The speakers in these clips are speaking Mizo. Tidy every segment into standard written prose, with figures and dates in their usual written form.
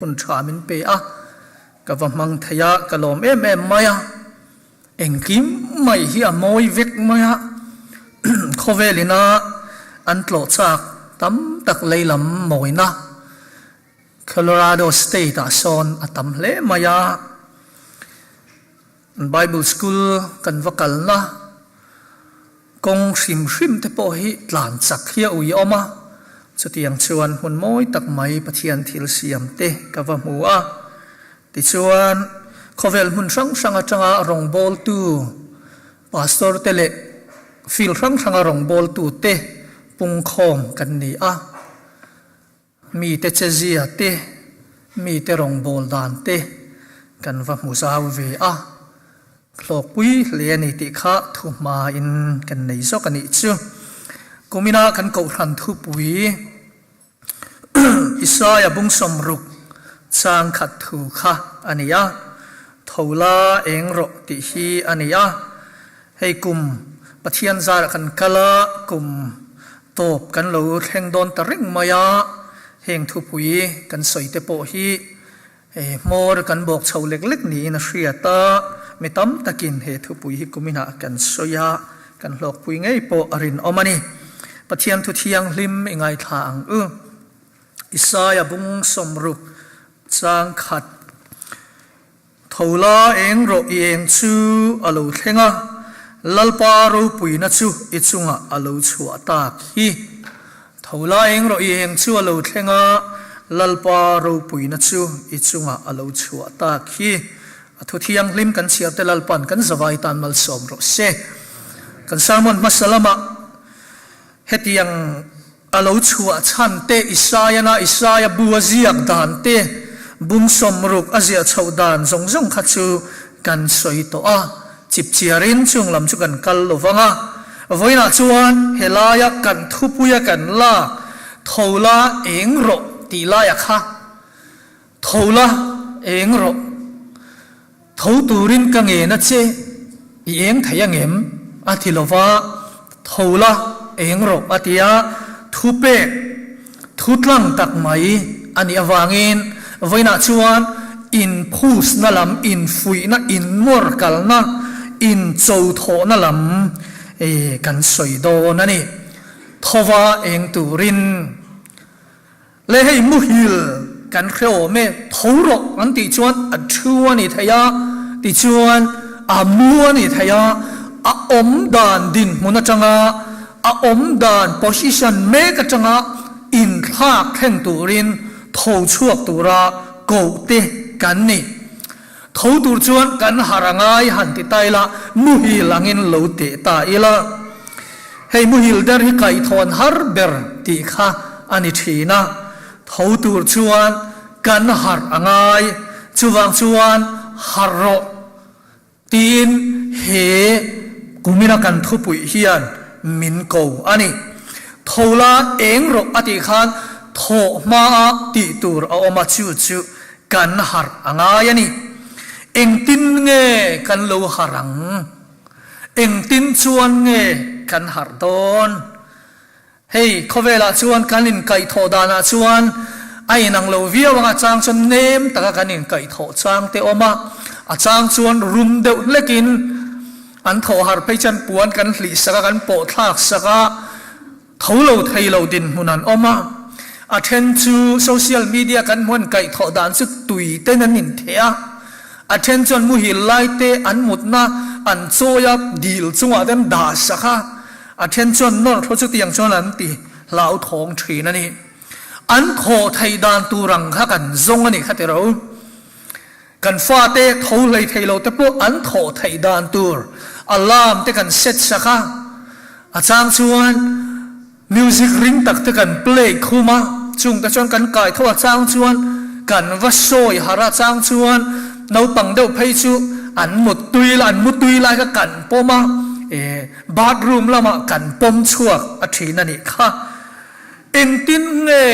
Hun tha min pe a, ka va hmang thei a, ka lawm em em mai a, engkim mai hi a mawi vek mai a, khawvel ina an tlawh chak tam tak lei lam mawina Colorado State ah sawn a tam hle mai a, Bible School kan va kalna Kawng hrim hrim te pawh hi tlan chak hi a ui awm a, chutiang chuan hmun mawi tak mai Pathian thil siam te ka va hmu a. Tichuan, khawvel hmun hrang hrang atanga rawngbawltu, pastor te leh field hrang hranga rawngbawltu te pungkhawm kan ni a. Mite chezia te, mite rawngbâwl dan te kan va hmu zau ve a, hlawkpui hle a ni tih kha thu hmain kan nei zawk a nih chu. Kumina kan Kohhran thupui Isaia bung sawmruk chang khat thu kha a ni a, Tho la eng rawh tih hi a ni a. Hei kum Pathian zarah kan kal a, kum tawp kan lo thleng dawn ta reng mai a, heng thupui kan sawi te pawh hi hmawr kan bawk chho lek lek niin a hriat a, mi tam takin he thupui hi kuminah kan sawi a, kan hlawkpui ngei pawh a rinawm a ni. Pathian thu thianghlim i ngaithla ang u. Isaia bung 60 chang khat. Tho la eng rawh i eng chu a lo thleng a, Lalpa ropuina chu i chungah a lo chhuah tak hi. Tho la eng rawh i eng chu a lo thleng a, Lalpa ropuina chu i chungah a lo chhuah tak hi. A thu thianghlim kan chhiar te Lalpa'n kan zavai tan malsawm rawh se. Kan sermon hmasa lamah Hetiang a lo chhuah chhan te, Isaiah-na Isaia bu a ziak dan te, bung 60 a ziah chhoh dan zawng zawng kha chu kan sawi tawh a, chipchiarin chung lam chu kan kal lo vang a. Vawiinah chuan helaia kan thupuia kan lak tho la eng rawh tih laia kha tho la eng rawh, Tho turin ka ngen a che, i eng thei angem? a ti lo va, Tho la, eng rawh a ti a, thu pek, thu tlang tak mai a nih avangin vawiinah chuan inphusna lam, infuihna, inmawr kalna, incho thawhna lam kan sawi dawn a ni. Thova eng turin. Le hei muhil kan hre awm e, tho rawh an tih chuan a thu a ni thei a, tichuan a mu a ni thei a, a awm dan dinhmun atanga a awm dan position mek atanga inthlak thleng turin tho chhuak tura koh te kan ni. Tho tur chuan kan har a ngai han ti ta ila, muhil angin lo teh ta ila. Hei muhil der hi kaihthawhn har ber tih kha a ni thin a, tho tur chuan kan har a ngai, chuvang chuan har rawh tiin he kumina kan thupuih hian min ko a ni. Tho la eng rawh a tih khan thawh hmaa tih tur a awm a, chu chu Kan harh a ngai a ni. Engtin nge kan lo harh ang? Engtin chuan nge kan harh dawn? Hei, khawvelah chuan kan inkaihthawh danah chuan a inang lo viau ang, a chang chuan nem taka kan inkaihthawh chang te awm a, a chang chuan rum deuh hlekin an thawh harh phei chuan puan kan hlih sak a, kan pawh thlak sak a, Tho lo thei lo dinhmun an awm a, a then chu social media kan hmuan kaihthawh dan chu tui ten an intheh a, a then chuan muhil lai te an mutna an chawi a, dil chungah te an dah sak a, a then chuan nawr tho chutiang chuan an ti hlauthawng thin a ni. An thawh theih dan tur ang kha kan zawng a nih kha tiro. Kan fate tho hlei thei lo te pawh an thawh theih dan tur alarm te kan set sak a, a chang chuan music ring tak te kan play khum a, chung te chuan kan kai tho a chang chuan kan va sawi harh a chang chuan naupang deuh phei chu an mut tui la an mu tui lai kha kan pawm a, eh bathroom lamah kan pawm chhuak a thin a nih kha. Engtin nge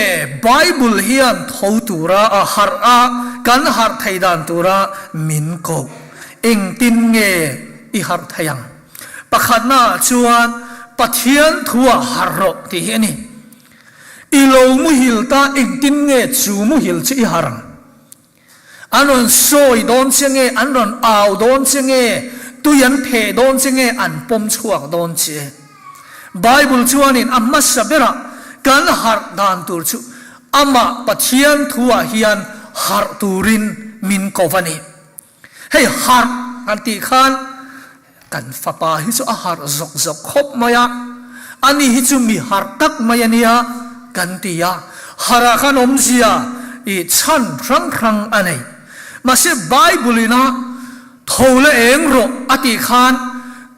Bible hian tho tura a harh a, kan harh thei dan tura min koh? Engtin nge i harh thei ang? Pakhatna ah chuan Pathian thu ah harh rawh tih hi a ni. I lo muhil ta engtin nge chu muhil chu i harh ang? An rawn sawi dawn che nge, an rawn au dawn che nge, tui an pheh dawn che nge, an pawm chhuak dawn che. Bible chuanin a hmasa berah kan harh dan tur chu Amah Pathian thuah hian harh turin min ko va ni. Hei harh kan tih khan kan fapa hi chu a harh zawk zawk khawp mai a, ani hi chu mi harh tak mai a nia kan ti a, harh ah khan awmzia i chhan hrang hrang a nei. Mahse Bible in a tho la eng rawh a tih khan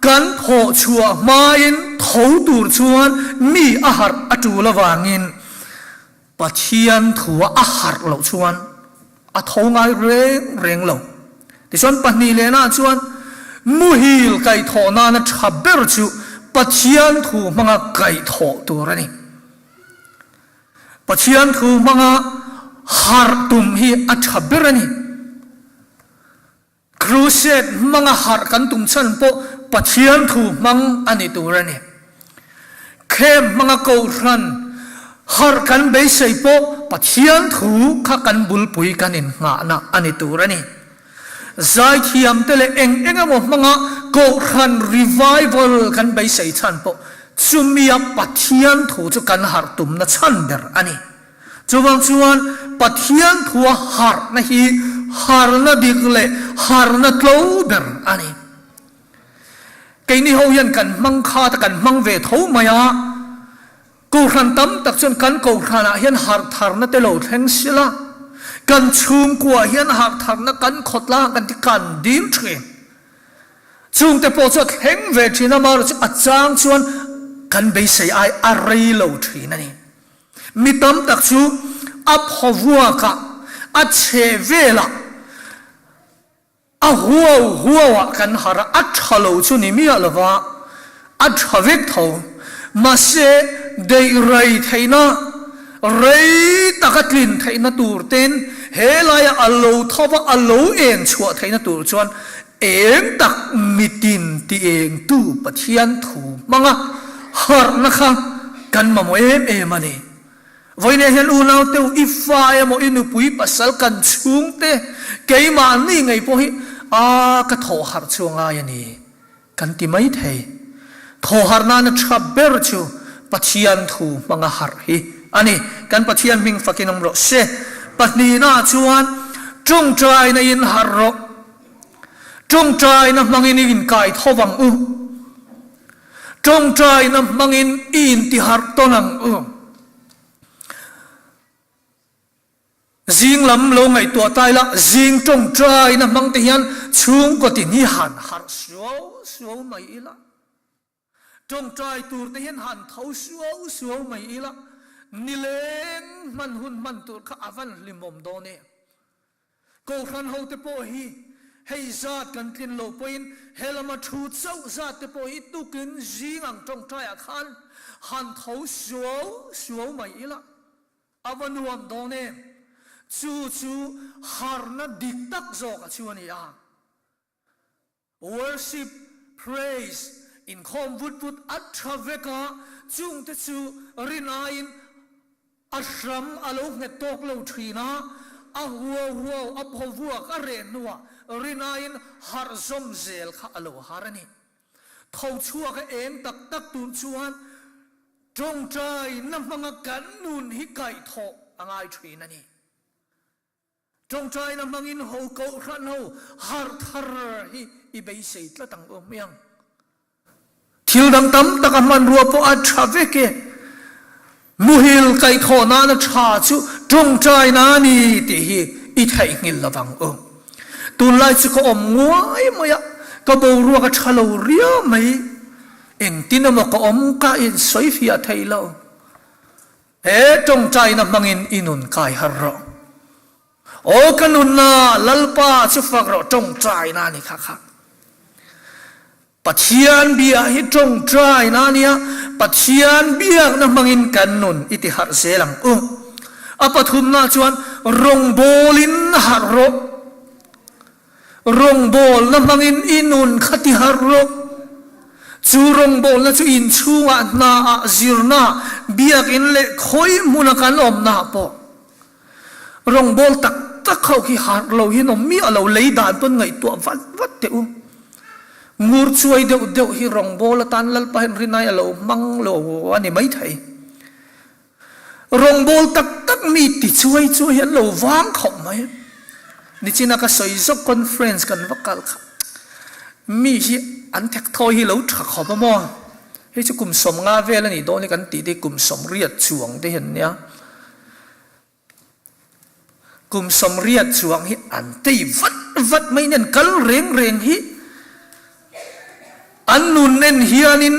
kan thawh chhuah hmain tho tur chuan mi a harh a tul avangin Pathian thua a harh loh chuan a tho ngai reng reng lo. Tichuan pahnih lehna chuan muhil kaihthawh nana tha ber chu Pathian thu hmanga kaihthawh tur a ni. Pathian thu hmanga harh tum hi a tha ber a ni. Crusade hmanga harh kan tum chhan pawh Pathian thu hmang a ni tur a ni. Camp hmanga kohhran harh kan beisei pawh Pathian thu kha kan bulpui kan innghahna a ni tur a ni. Zaithiamte leh eng eng emaw hmanga kohhran revival kan beisei chhan pawh chumia Pathian thu chu kan harh tumna chhan ber a ni. Chuvang chuan Pathian thua harhna hi harhna dik leh harhna tlo ber a ni. Keini ho hian kan hmang khat a, kan hmang ve tho mai a. Kohhran tam tak chuan kan kohhranah hian harh tharna te lo thleng sila, kan chhungkuaah hian harh tharna kan khawtlang kan ti kan dil thin. Chungte pawh chu a thleng ve thin a, amaherawhchu a chang chuan kan beisei ai a rei lo thin a ni. Mi tam tak chu a phawvuakah, a chhe velah, a huau huauah kan harh a, a tha lo chu ni miah lova, a tha vek tho. Mahse, deih rei theihna, rei taka tlin theihna tur ten he laia a lo tho va, a lo eng chhuah theihna tur chuan eng tak mitin ti engtu Pathian thu hmanga harhna kha kan mamawh em em a ni. Vawiinah hian unau te u, i fa emaw i nupui pasal kan chhungte keimahni ngei pawh hi a ka thawh harh chu a ngai a ni kan ti mai thei. Thawh harh nana tha ber chu Pathian thu hmanga harh hi a ni. Kan Pathian hming fakin awm rawh se. Pahnihnaah chuan tawngtaina in harh rawh. Tawngtaina hmangin i inkai tho vang u. Tawngtaina hmangin i intiharh tawn ang u. Zing lam lo ngaihtuah ta ila, zing tawngtaina hmang te hian chhungkaw tin hi han harh suau suau mai ila. Tawngtai tur te hian han tho suau suau mai ila, nileng hman hun hman tur kha a van hlimawm dawn em? Kohhran ho te pawh hi hei zat kan tlin loh pawhin he lama thu chauh zat te pawh hi tukin zing ang tawngtaiah khan han tho suau suau mai ila a va nuam dawn em? Chu chu harna dik tak zawk a chu a ni a. Worship, praise, inkhawm vut vut a tha vek a, chungte chu rin aiin a hram a lo nghet tawk lo thin a, a huau huau, a phaw vuak a reh hnuah rin aiin harh zawm zel kha a lo har a ni. Tho chhuak a eng tak tak tur chuan tawngtaina hmanga kan nun hi kaihthawh a ngai thin a ni. Tawngtaina hmangin ho kohhran ho harh thar hi i beisei tlat ang u hmiang. Thil dang tam tak a hmanrua pawh a tha vek e. Muhil kaihthawh nana tha chu tawngtaina a ni tih hi i theihnghilh lo vang u. Tunlai chu ka awm nguai mai a, ka boruak a tha lo riau mai. Engtin emaw ka awm ka insawifiah thei lo. He tawngtaina hmangin i nun kai har rawh. Aw ka nunna Lalpa chu fak rawh tawngtaina a ni kha kha. Pathian bia hi tawngtaina a nia, Pathian biakna hmangin kan nun i ti harh zel ang u. A pathumna chuan rawngbawlin harh rawh. Rawngbawlna hmangin i nun kha ti harh rawh. Chu rawngbawlna chu inchhungah, hnaah, zirnaah, biakinn leh khawi hmuna kan awmnaah pawh rawngbawl tak tak ho khi harh lo hian awm miah lo, lei dan pawn ngaihtuah vat vat teh u. Ngur chuai deuh deuh hi rawngbawl atan Lalpa hian rinai a lo hmang lo a ni maithei. Rawngbawl tak tak mi ti chuai chuai hi an lo vang khawp mai. Nichina ka sawi zawk conference kan va kal kha mi hi an thek thawi hi lo tha khawp a maw? Hei chu kum 50 vel a nih dawn hi kan tih te hi kum 80 chuang te hi an nia. Kum 80 chuang hi an tei vat vat mai nen kal reng reng hi an nun en hianin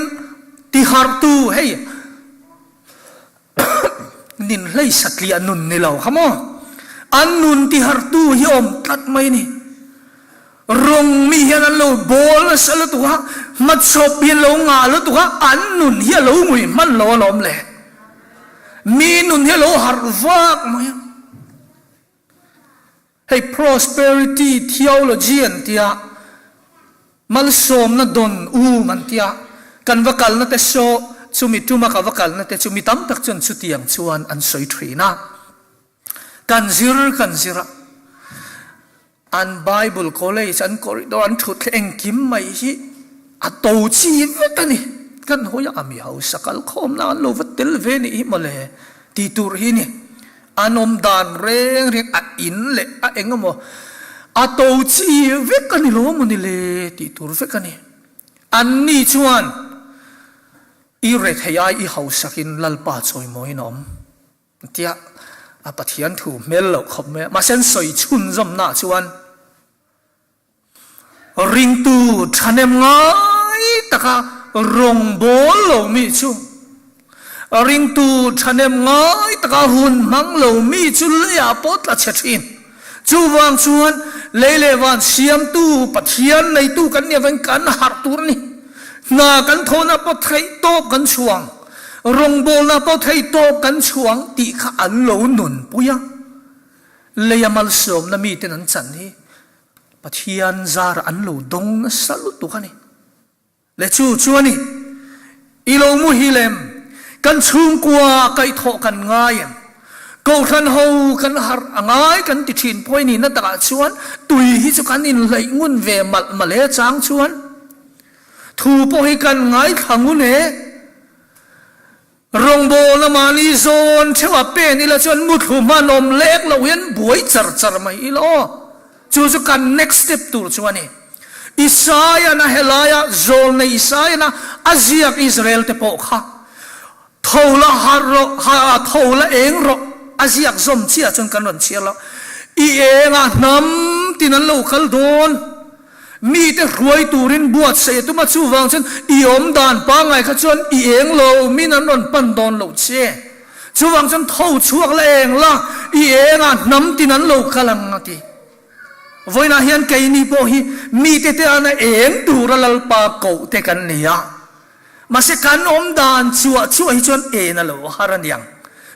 tihartu hei nin hlei satliah nun ni lo kha maw an nun tihartu hi awm tlat mai ni. Rawng mi hian an lo bawl nasa lutuk a, hmachhawp hi an lo ngah lutuk a, an nun hi a lo ngui hman lo alawm le. Mi nun hi a lo harh vak mai a. Hei prosperity theology an tia, malsawmna dawn um an tia, kan va kalna te saw chumi tuma ka va kalna te chu mi tam tak chuan chutiang chuan an sawi thin a. Kan zir kan zir a. An Bible College, an corridor, an thut engkim mai hi a to chi vek a ni. Kan hawi a, mi hausa kal khawmna an lo va tel ve nih hi mawle ti tur hi ni. An awm dan reng reng a in leh a eng emaw a to chi vek a ni lo maw ni le tih tur vek a ni. An ni chuan i rethei ai i hausakin Lalpa chawimawiin a awm. Tia a Pathian thu hmel loh khawp mai a, mahse an sawi chhunzawmna ah chuan ringtu thahnem ngai taka rawngbawl lo mi chu, ringtu thahnem ngai taka hun hmang lo mi chu leiah pawh tla chhe thin. Chuvang chuan lei leh van siamtu Pathian neitu kan nih avangin kan harh tur a ni. Hna kan thawhna pawh theih tawp kan chhuang. Rawngbawlna pawh theih tawp kan chhuang tih kha an lo nunpui a. Leia malsawmna miten an chan hi Pathian zarah an lo dawng nasa lutuk a ni. Le chu chu a ni. I lo muhil em? Kan chhungkua kaihthawh kan ngai em? Kohhran ho kan harh a ngai kan ti thin pawh i nihna takah chuan tui hi chu kan inhleih ngun ve malh malh e chang chuan thu pawh hi kan ngaithla ngun e. Rawngbawlna mahni zawn theuh a pen ila chuan muthlu hman awm lek loh hian buai char char mai ila aw. Chu chu kan next step tur chu a ni. Isaiah-na helaia zawlnei Isaiah-na a ziak Israel te pawh kha tho la harh rawh, ha tho la eng rawh a ziak zawm chiah chuan kan rawn chhiar lo. I engah hnam tin an lo kal dawn. Mite hruai turin buatsaih a tum a, chuvang chuan i awm dan pangngai kha chuan i eng lo min an rawn pan dawn lo che. Chuvang chuan tho chhuak la eng la, i engah hnam tin an lo kal ang a ti. Vawiinah hian keini pawh hi mite te ana eng tura Lalpa koh te kan ni a, mahse kan awm dan chuah chuah hi chuan en a lo har a niang.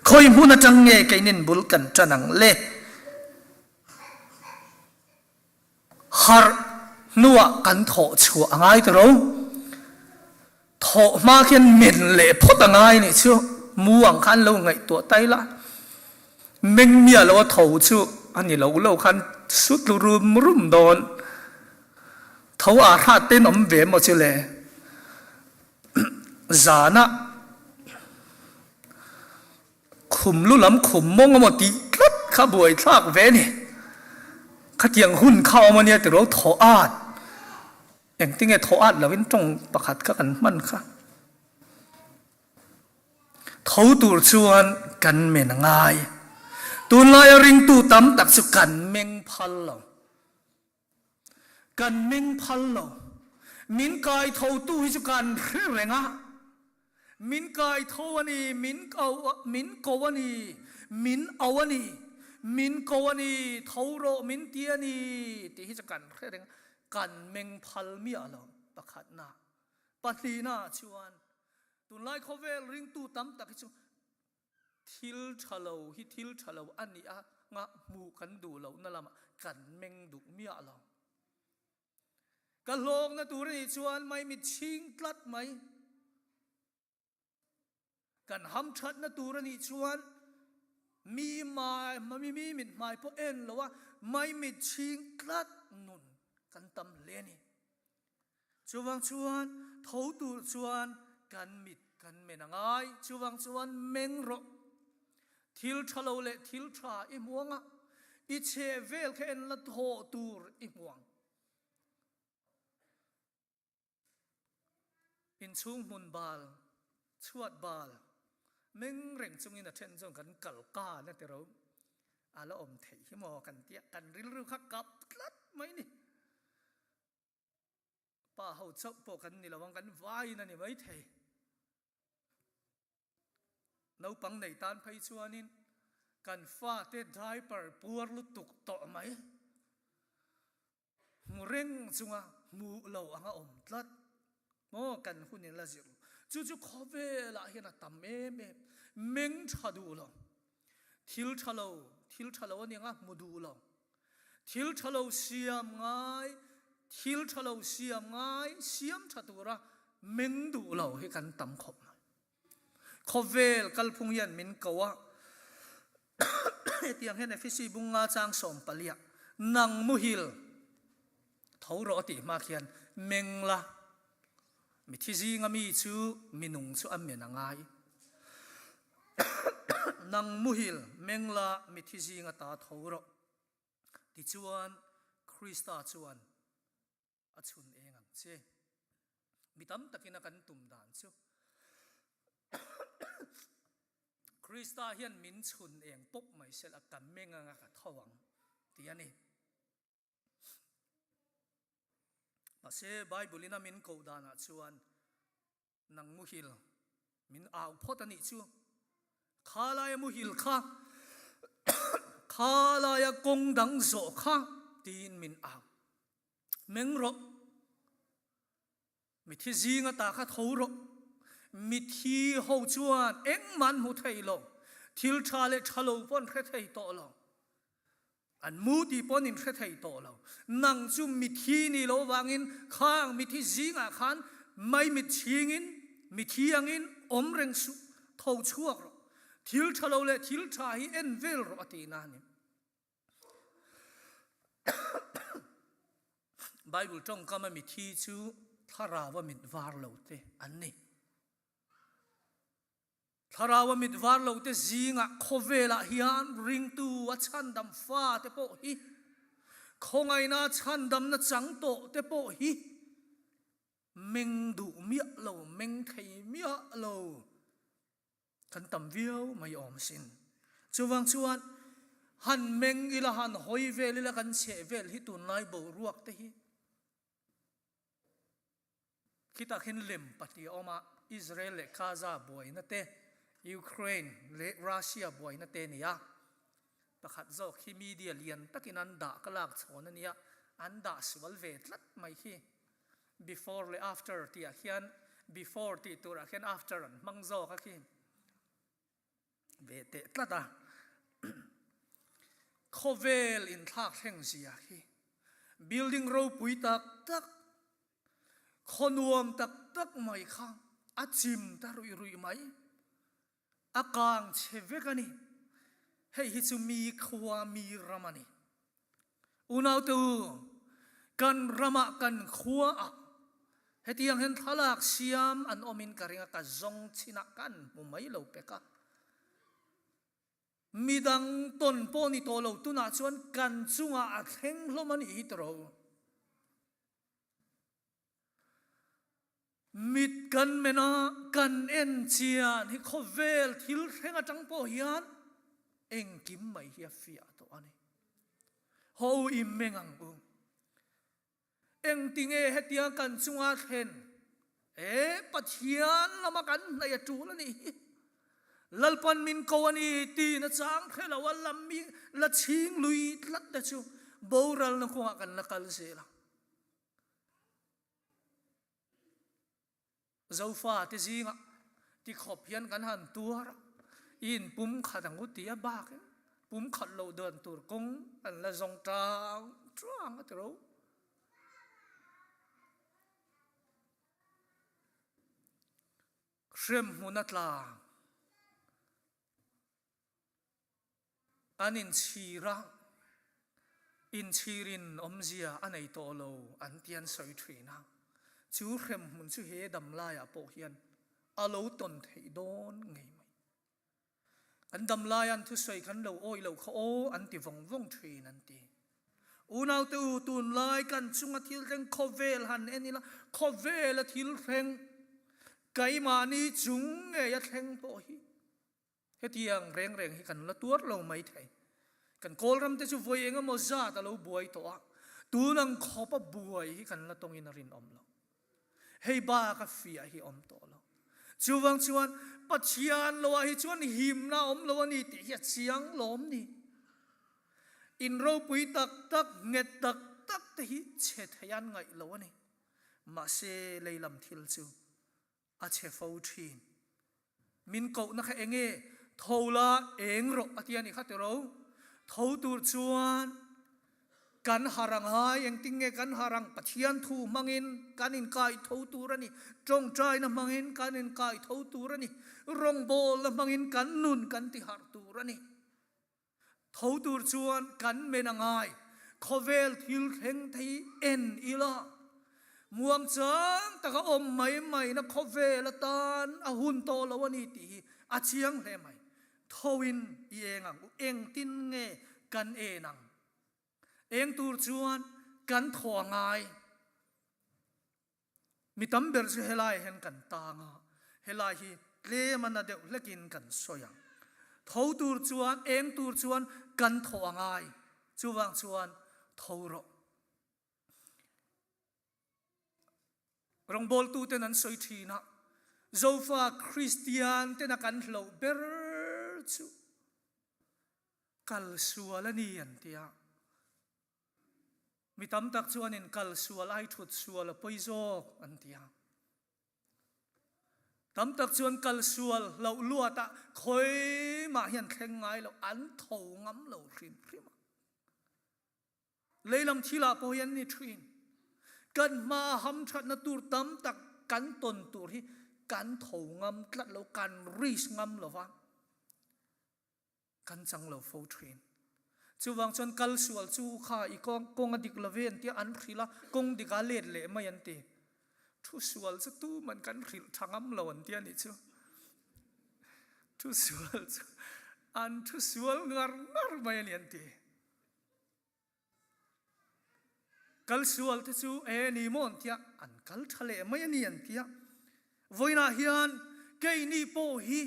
Khawi hmun atang nge keinin bul kan tan ang le? Harh hnuah kan thawh chhuah a ngai ta ro. Thawh hma khian men leh phawt a ngai nih chu mu ang khan lo ngaihtuah tai la. Meng miah lo a tho chu a ni lo lo khan sut lu rum rum dawn. Tho a hrat ten awm ve maw chu le. Zanah Khum lu lam khum mawng emaw tih tlat kha buai thlak ve ni. Khatiang hun kha awm ania tiro thaw at. Engtinge thaw at lovin tawng pakhat kha kan hman kha. Tho tur chuan kan men a ngai. Tunlaia ringtu tam tak chu kan meng phal lo. Kan meng phal lo. Min kai thotu hi chu kan hre reng a. Min kai tho a ni, min ko, min ko a ni, min au a ni, min ko a ni, tho rawh min ti a ni tih hi chu kan hre reng a. Kan meng phal miah lo pakhatna. Pahnihna chuan tunlai khawvel ringtu tam tak hi chu Thil tha lo hi thil tha lo a nih a nga hmuh kan duh lohna lamah kan meng duh miah lo. Ka hlawkna tur a nih chuan maimit chhing tlat mai. Kan hamthatna tur a nih chuan. Mi mai mi mi mit hmai pawh en lo a maimit chhing tlat nun kan tam hle a ni. Chuvang chuan tho tur chuan kan mit kan men a ngai. Chuvang chuan meng rawh. Thil tha lo leh thil tha i hmuang a, i chheh vel kha en la thawh tur i hmuang. Inchhung hmun bal, chhuat bal, meng reng chungin a then chuan kan kal kan a ti ro. A la awm theih hi maw kan tia, kan rilru kha kap tlat mai ni. Pa ho chauh pawh kan ni lo ang, kan vaiin a ni mai thei. Naupang nei tan phei chuanin kan fate diaper puar lutuk tawh mai. Hmu reng chunga hmuh lo anga awm tlat maw kan hun in la zir lo. Chu chu khawvelah hian a tam em em. Meng tha duh lo. Thil tha lo, thil tha lo a ni anga hmu duh lo. Thil tha lo siam ngai, thil tha lo siam ngai, siam tha tura meng duh lo hi kan tam khawp mai. Khawvel kalphung hian min ko a, hetiang hian Efesi bunga chang sawmpaliah nang muhil tho rawh a tih hma khian meng la, mithi zinga mi chu minung chu a men a ngai. Nang muhil meng la, mithi zinga ta tho rawh. Tichuan Krista chuan a chhun eng ang che. Mi tam takin a kan tum dan chu Krista hian min chhun eng pawp mai sela ka meng anga ka tho ang ti a ni. Mahse Bible in a min koh danah chuan Nang muhil min au phawt a nih chu. Kha laia muhil kha, kha laia kawng dang zawh kha tiin min au. Meng rawh. Mithi zing ata kha tho rawh. Mithi ho chuan engmah an hmu thei lo. Thil tha leh tha lo pawh an hre thei tawh lo. An mu ti pawn in hre thei tawh lo. Nang chu mithi ni lo vangin khang mithi zingah khan maimit chhingin mithi angin awm reng suh, tho chhuak rawh. Thil tha lo leh thil tha hi en vel rawh a ti na a ni. Bible tawngkama mithi chu thlarau a mit var lo te an ni. Thlarau a mit var lo te zingah khawvelah hian ringtu a chhandam fa te pawh hi, khawngaihna chhandamna chang tawh te pawh hi meng duh miah lo, meng thei miah lo kan tam viau mai awm asin. Chuvang chuan han meng ila, han hawi vel ila kan chheh vel hi tunlai boruak te hi Khitah khin lem pahnih a awm a, Israel leh Gaza buaina te, Ukraine leh Russia buaina te a ni a. Pakhat zawk hi media lian takin an dah ka lak chhawn a nia, an dah sual ve tlat mai khi. Before leh after tihah khian before tih turah khian after an hmang zawk a khi. Ve teh tlat a. Khawvel inthlak thleng zia hi building ropui tak tak, khaw nuam tak tak mai kha a chim ta ruih ruih mai. A kang chhe vek a ni. Hei hi chu mi khua mi ram a ni. Unaute u, kan ramah kan khuaah hetiang hian thlalak siam an awmin ka ring a, ka zawng chinah kan hmu mai lo pek a. Midang tawn pawh ni tawh lo tunah chuan kan chungah a thleng hlawm a nih hi tiraw. Mit kan men a, kan en chian hi khawvel thil thleng atang pawh hian engkim mai hi a fiah tawh a ni. Haw u i meng ang u. Engtinge hetia kan chunga thlen? E, Pathian lama kan hnaih a tul a nih hi. Lalpan min ko a ni tiin a chang hre lo a, lam mi la chhing lui tlat te chu boralna kawngah kan la kal zel ang. Zofa te zingah ti khawp hian kan han tuar a, i inpum khat ang u ti a bak in pum khat loh dan tur kawng an la zawng tang tang a ti ro. Hremhmun a tla. An inchhir a, inchhirin awmzia a nei tawh lo an ti an sawi thin a. Chu hremhmun chu he damlaiah pawh hian a lo tawn theih dawn ngei mai. Kan damlaia an thusawi kan lo awih loh kha aw an ti vawng vawng thin an ti. Unaute u, tunlai kan chunga thil thleng khawvel han en ila, khawvela thil thleng keimahni chung ngeia thleng pawh hi hetiang reng reng hi kan la tuar lo mai thei. Kan Kawlram te chu vawi eng emaw zat a lo buai tawh a, tun ang khawpa buai hi kan la tawngin a rinawm lo. Hei bak a fiah hi awm tawh lo. Chuvang chuan Pathian lo ah hi chuan himna a awm lo a ni tih hi a chiang lawm ni. In ropui tak tak, nghet tak tak te hi chhe thei an ngaih lo a ni. Mahse leilam thil chu a chhe fo thin. Min kohna kha enge? Tho la, eng rawh a ti a nih kha tiro. Tho tur chuan kan harh ang hai, engtin nge kan harh ang? Pathian thu hmangin kan inkai tho tur a ni. Tawngtaina hmangin kan inkai tho tur a ni. Rawngbawlna hmangin kan nun kan tiharh tur a ni. Tho tur chuan kan men a ngai. Khawvel thil thleng thei en ila, muangchang taka awm mai maina khawvel atan a hun tawh lo a ni tih hi a chiang hle mai. Thoin i eng ang u, engtin nge kan en ang? Eng tur chuan kan thaw a ngai. Mi tam ber chu helai hian kan tang a, helai hi tlem a na deuh hlekin kan sawi ang. Tho tur chuan, eng tur chuan kan thawh a ngai. Chuvang chuan tho rawh. Rawngbawltuten an sawi thin a, Zofa Kristian tena kan hloh ber chu kal sual a ni an ti a. Mi tam tak chuanin kal sual ai thut sual a pawi zawk an ti a. Tam tak chuan kal sual hloh luatah khawimah hian thleng ngai lo, an tho ngam lo hrim hrim a. Leilam thilah pawh hi an ni thin. Kan hma hamthatna tur tam tak kan tawn tur hi kan tho ngam tlat lo, kan risk ngam lo va. Kan chang lo fo thin. Chuvang chuan kal sual chu kha i kawng a dik lo ve an tia an hrilh a, kawng dik a let leh mai an ti. Thu sual chu tuman kan hrilh tha ngam lo an tia nih chu. Thu sual chu an thu sual ngar ngar mai a ni an ti. Kal sual te chu e ni maw an tia an kal tha leh mai a ni an tia. Vawiinah hian keini pawh hi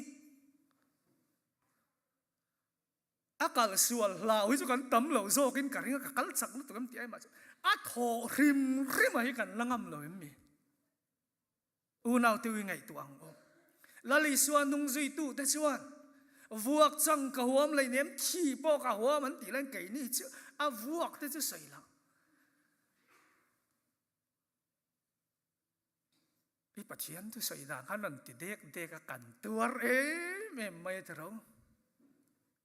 A kal sual hlau hi chu kan tam lo zawkin ka ring a, ka kal chak lutuk em tih ai mah chu a thawh hrim hrim a hi kan la ngam lo em mi? Unau te u i ngaihtuah ang u. Lal Isua nung zuitu te chuan vuak chang ka huam lei nem thi pawh ka huam an tih laiin keini chu a vuak te chu sawi lo. I Pathian thusawi dan khan rawn ti dek dek a, kan tuar em em mai a ti ro.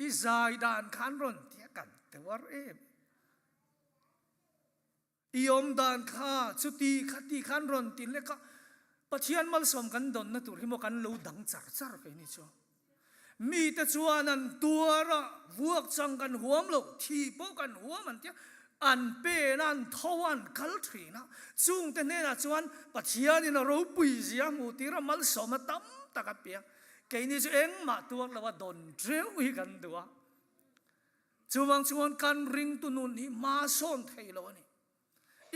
I zai dan khan rawn ti a, kan tuar em. I awm dan kha chuti khati khan rawn ti lek a, Pathian malsawm kan dawnna tur hi maw kan lo dang char char kei ni chu. Mite chuan an tuar a, vuak chang kan huam lo, thi pawh kan huam an ti a, an pen a, an tho a, an kal thin a. Chungte hnenah chuan Pathianin a ropui zia a hmuh tir a, malsawmna tam tak a pe a. Keini chu engmah tuar lo a dawn teuh hi kan duh a. Chuvang chuan kan ringtu nun hi hma sawn thei lo a ni.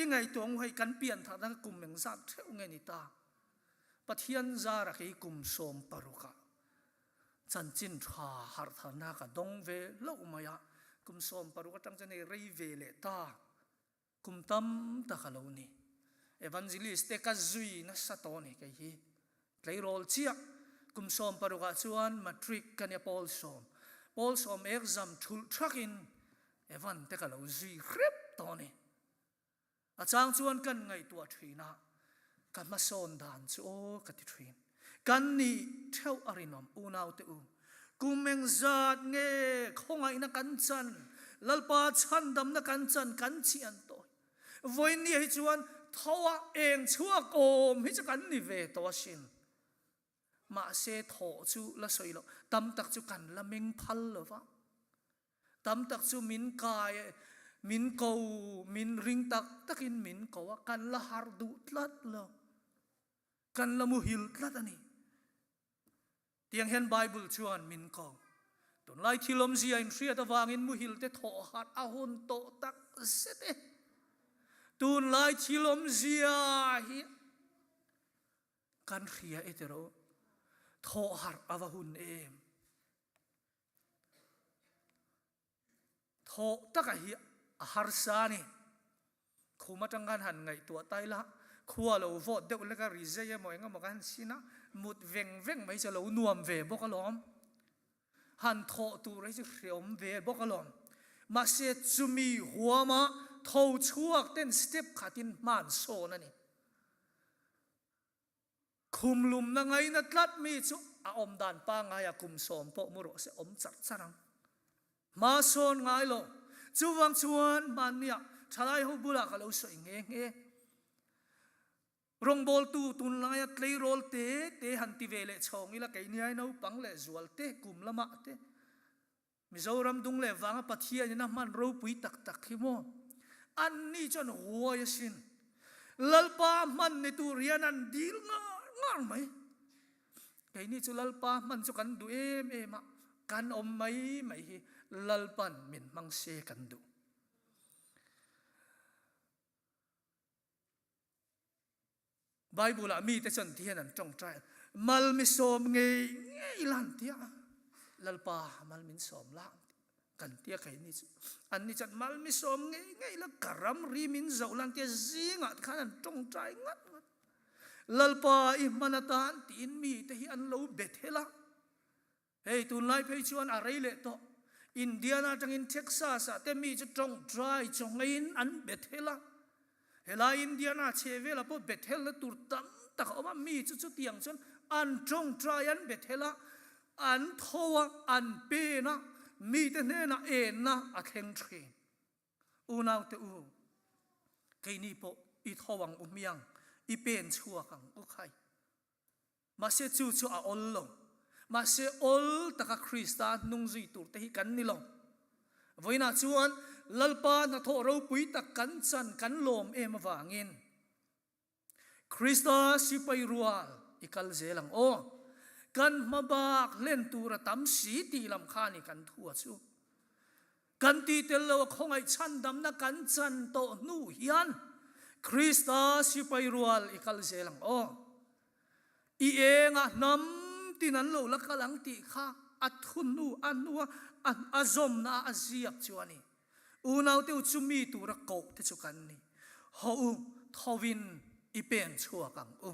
I ngaihtuah ngu hei kan pian thatna kum engzat theuh nge ni ta? Pathian zara kei kum 16 ah chanchin tha harh tharna ka dawng ve loh mai a, kum 16 atang chuan hei rei ve leh ta, kum tam tak a lo ni. Evangelist te ka zui nasa tawh a ni kei hi. Tleirawl chiah kum 16 ah chuan matric ka nia pawl sawm, pawl sawm exam thulh thakin Evan te ka lo zui hrep tawh a ni. A chang chuan kan ngaihtuah thin a, ka hmasawn dan chu aw ka ti thin. Kan nih theuh a rinawm unau te u, kum engzat nge khawngaihna kan chan, Lalpa chhandamna kan chan kan chian tawh hi. Vawinia hi chuan tho a eng chhuak awm hi chu kan ni ve tawh asin. Mahse thawh chu la sawi loh, tam tak chu kan la meng phal lo va. Tam tak chu min kai, min ko, min ring tak takin min ko a, kan la harh duh tlat lo. Kan la muhil tlat a ni. Tiang hian Bible chuan min ko. Tunlai thil awmzia in hriat avangin muhil te thawh harh a hun tawh tak zet e. Tunlai thil awmzia hi kan hria e tiraw. Thawh harh a va hun em. Thawh taka hi a harsa a ni. Khum atang khan han ngaihtuah ta ila, khua lo vawt deuh lek a ri zai emaw eng emaw ka han sin a, mut veng veng mai chu a lo nuam ve bawk alawm. Han thawh tur hi chu hreawm ve bawk alawm. Mahse chumi huama tho chhuak ten step khatin hman sawn a ni. Khumlumna ngaina tlat mi chu a awm dan pangngai ah kum sawm pawh mu rawh se awm char char ang. Hma sawn ngai lo. Chuvang chuan hmanni ah thalai ho bulah ka lo sawi nghe nghe. Rawngbawltu tunlaia tleirawl te te han ti ve leh chhawng ila keiniai naupang leh zual te kum lamah te Mizoram dung leh vanga Pathian in a hman ropui tak tak hi maw? Anni chuan huai asin. Lalpa hman ni tur hian an dil ngar ngar mai. Keini chu Lalpa hman chu kan duh em em a, kan awm mai mai hi Lalpan min hmang se kan duh. Bible-ah mite chuan ti hian an tawngtai a, Mal mi sawm ngei ngei la an ti a, Lalpa mal min sawm la an ti kan ti a keini chu. Anni chuan mal mi sawm ngei ngei la ka ram ri min zoh la an ti a, zingah te khan an tawngtai ngat ngat. Lalpa i hman atan tiin mite hi an lo be thel a. Hei tunlai phei chuan a rei leh tawh. Indiana atangin Texas ah te mi chu tawngtai chawngeiin an Bethel a. Helai Indiana chhe velah pawh Bethel na tur tam tak a awm a, mi chu chutiang chuan an tawngtai an Bethel a, an tho a, an pen a, mite hnenah enna a thleng thin. Unaute u, keini pawh i tho ang u hmiang, i pen chhuak ang u khai. Mahse chu chu a awl lo. Mahse awl taka Krista hnung zui tur te hi kan ni lo. Vawiinah chuan Lalpa hnathawh ropui tak kan chan kan lawm em avangin Krista sipai rual i kal zel ang aw. Kan hmabak hlen tur a tam si tih lam kha ni kan thu a chu. Kan ti tel lo a khawngaih chhandamna kan chan tawh hnu hian Krista sipai rual i kal zel ang aw. I engah hnam tin an lo la kal ang tih kha a thunnu a hnua a zawmna a ziak chu a ni. Unaute u chu mi tura koh te chu kan ni. Haw u, thovin i pen chhuak ang u.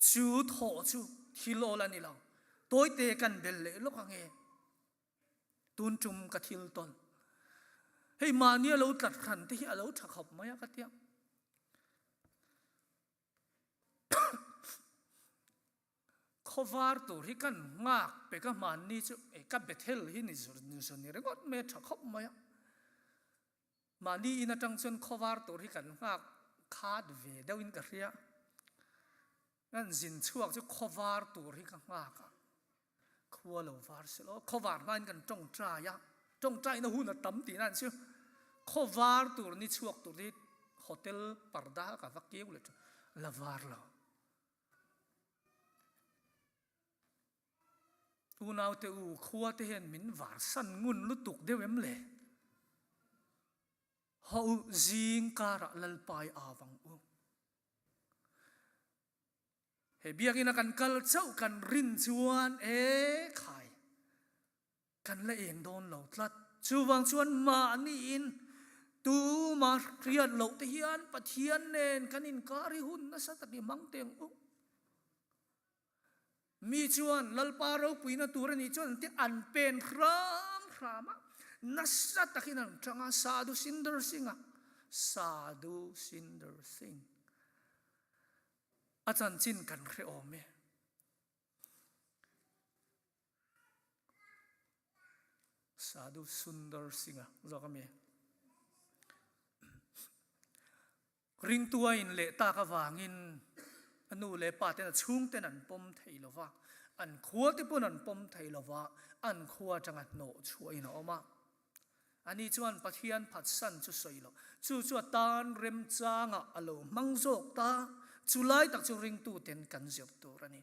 Chu thawh chu thil awl a ni lo. Tawite kan bel leh lawk ang e. Tun tum ka thil tawn. Hei mahni a lo tlat hran te hi a lo tha khawp mai a ka tia. Khawvar tur hi kan nghak pe ka hmanni chu e ka Bethel hi ni zu ni ringawt mai a tha khawp mai a. Mahni in atang chuan khawvar tur hi kan nghak khat ve deuh in ka hria. Kan zin chhuak chu khawvar tur hi ka nghak a. Khua lo var se law, khawvar hmain kan tawngtai a, tawngtaina hun a tam tihna an chu. Khawvar tur ni chhuak tur hi hotel parda ka va keu leh la var lo. Unaute u, khua te hian min var san ngun lutuk deuh em le? Ho u, zing karah Lalpai avang u. He biakinn a kan kal chauh kan rin chuan e khai kan la eng dawn lo tlat. Chuvang chuan mahni in tuma hriat loh te hian Pathian nen kan inkar hi hun nasa tak i hmang teng u. Mi chuan Lalpa ropuina tur a nih chuan an ti an pen hram hram a, nasa takin an tang a, Sadhu Sundar Singh a, Sadhu Sundar Singh. A chanchin kan hre awm e. Sadhu Sundar Singh-a zawk a mi. Ringtu a in leh tak avangin a nu leh pa ten a chhungten an pawm thei lo va, an khua te pawn an pawm thei lo va, an khua atanga hnawh chhuahin a awm a. Ani chuan Pathian phatsan chu sawi loh, chu chu a tan remchangah a lo hmang zawk ta, chu lai tak chu ringtuten kan zir tur a ni.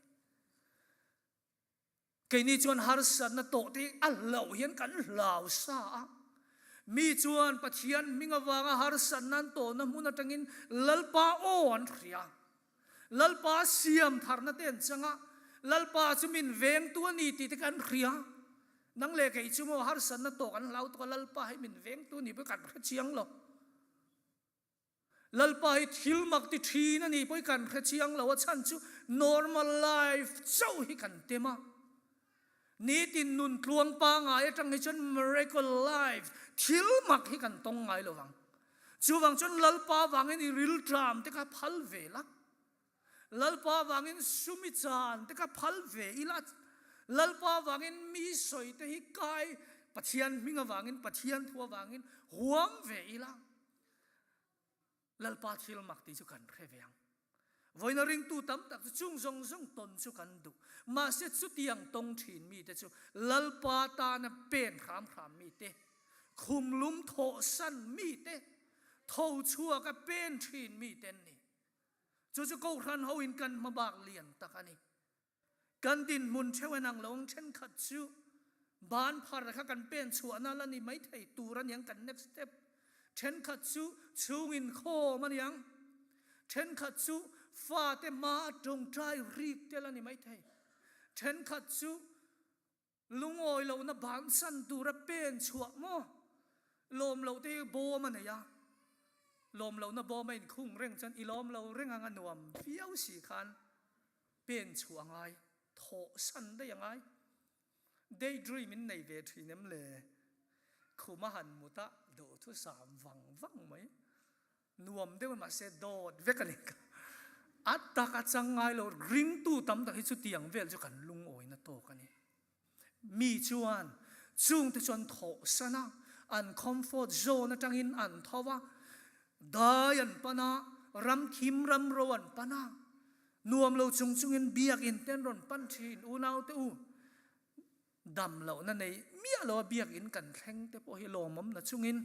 Keini chuan harsatna tawh te hi a hlauh hian kan hlau sa a. Mi chuan Pathian hming avanga harsatna an tawhna hmun atangin Lalpa aw an hria. Lalpa siam tharna te an chang a, Lalpa chu min vengtu a ni tih te kan hria. Nang leh kei chu maw harsatna tawh kan hlau tuk a, Lalpa hi min vengtu a ni pawh kan hre chiang lo. Lalpa hi thil mak ti thin a ni pawh hi kan hre chiang lo, a chhan chu normal life chauh hi kan tem a. Nitin nun tluang pangai atang hi chuan miracle life, thil mak hi kan tawng ngai lo vang. Chuvang chuan Lalpa vangin i rilṭam te kha phal ve la. Lalpa vangin sum i chan te kha phal ve ila. Lalpa vangin mi sawi te hi kai Pathian hming avangin, Pathian thu avangin huam ve ila. Lalpa thil mak tih chu kan hre ve ang. Vawiina ringtu tam tak chu chung zawng zawng tawn chu kan duh. Mahse chutiang tawng thin mite chu Lalpa tana pen hram hram mite, khum lum thawhsan mite, tho chhuaka pen thin mite an ni. Chu chu Kohhran hoin kan hmabak lian tak a ni. Kan dinhmun theuh en ang lo ang thenkhat chu ban phar kha kan pen chhuahna la ni mai thei tur a niang kan next step. Thenkhat chu chhung inkhawm a niang. Thenkhat chu fate hma a tawngtai rik te la ni mai thei. Thenkhat chu Lungawi lohna bansan tura pen chhuah maw? Lawm loh te hi bawm a nei a, lawm lohna bawm a inkhung reng chuan i lawm lo reng ang a nuam viau si khan pen chhuah a ngai, thawhsan daih a ngai. Daydream in nei ve thin em le? Khum a han mut a, duhthusam vang vang mai. Nuam deuh mahse dawt vek a ni. A tak a chang ngai lo, ringtu tam tak hi chutiang vel chu kan lungawina tawk a ni. Mi chuan chungte chu an thawhsan a, an comfort zone atangin an tho a, dai an pan a, ram thim ram ro an pan a, nuam lo chung chungin biakinn te an rawn pan thin, unaute u, dam lohna nei miah lo a biakinn kan thleng te pawh hi lawmawmna chungin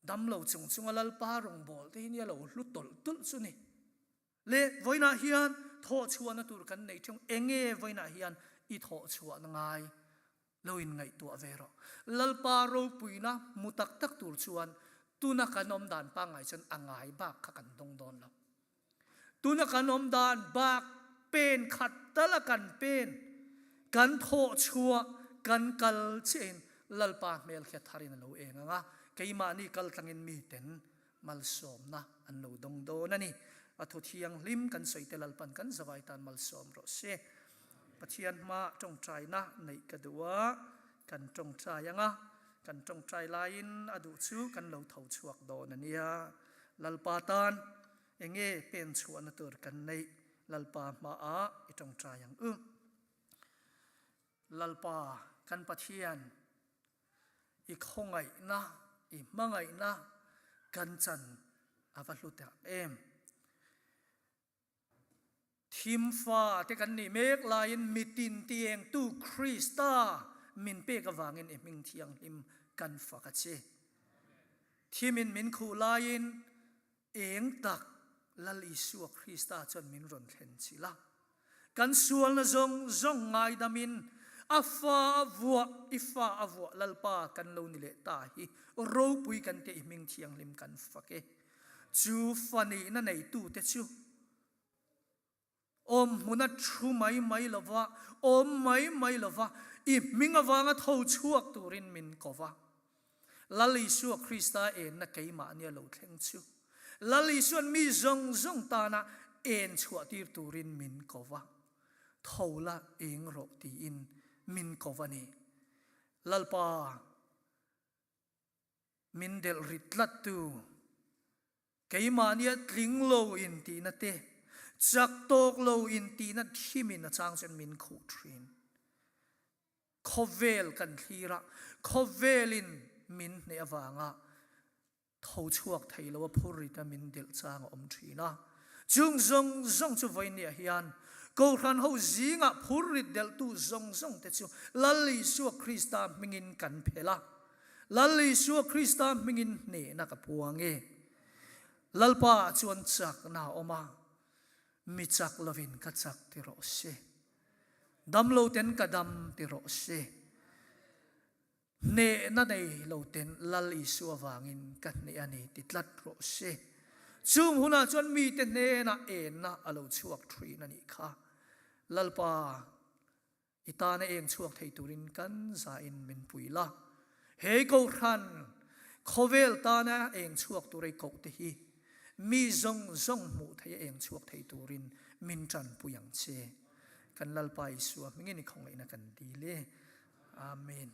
Damlo chung chunga Lalpa rawngbâwl te hi nia lo hlu tawlh tawlh chu ni. Le vawiinah hian thawhchhuahna tur kan nei ṭhing, enge vawiinah hian i thawhchhuahna ngai lo in ngaihtuah ve rawh. Lalpa ropuina hmu tak tak tur chuan tuna kan awm dan pangngai chuan a ngai bak kha kan dawng dawn lo. Tuna kan awm dan bak pen khat tala kan pen, kan thawh chhuah, kan kal chiahin Lalpa hmel khi a tharin a lo eng ang a, keimahni kal tlangin miten malsawmna an lo dawng dawn a ni. A thu thianghlim kan sawi te Lalpan kan zavai tan malsawm rawh se. Pathian hma tawngtaina neih ka duh a, kan tawngtai ang a, kan tawngtai laiin a duh chu kan lo tho chhuak dawn a nia. Lalpa tan Enge pen chhuahna tur kan neih Lalpa hmaah i tawngtai ang u. Lalpa kan Pathian, i khawngaihna, i hmangaihna kan chan a va hlu tak em. Thim fa te kan nih mek laiin mitin tiengtu Krista min pek avangin i hming thianghlim kan fak a che. Thimin min khuh laiin eng tak Lal Isua Krista chuan min rawn thlen chilh a. Kan sualna zawng zawng ngaidamin a fa a vuah, i fa a vuah Lalpa kan lo ni leh ta hi ropui kan tia i hming thianghlim kan fak e. Chu fa nihna neitute chu Awm hmuna thu mai mai lova, awm mai mai lova, i hming avanga tho chhuak turin min ko va. Lal Isua Krista enna keimahni a lo thleng chu. Lal Isua'n mi zawng zawng tana en chhuahtir turin min ko va. Tho la eng rawh tiin min ko va ni. Lalpa, min delh rit tlattu. Keimahnia tling lo intihna te, chak tawk lo intihna thimin a chang chuan min khuh thin. Khawvel kan thlir a, khawvelin min hneh avanga tho chhuak thei lo a phur rita min delh chang a awm thin a. Chung zawng zawng chu vawinia hian. Kohhran ho zingah phurrit delhtu zawng zawng te chu Lal Isua Krista hmingin kan phelh a. Lal Isua Krista hmingin hnehna ka puang e. Lalpa ah chuan chakna a awm a, mi chak lovin ka chak ti rawh se. Dam lo ten ka dam ti rawh se. Hnehna nei lo ten Lal Isua vangin ka hneh a ni ti tlat rawh se. Chung hunah chuan mite hnenah enna a lo chhuak thin a nih kha. Lalpa, i tana eng chhuak thei turin kan zain min pui la. He Kohhran khawvel tana eng chhuak tur ei koh te hi mi zawng zawng hmuh theia eng chhuak thei turin min tanpui ang che. Kan Lalpa Isua hmingin i khawngaihna kan dil e. Amen.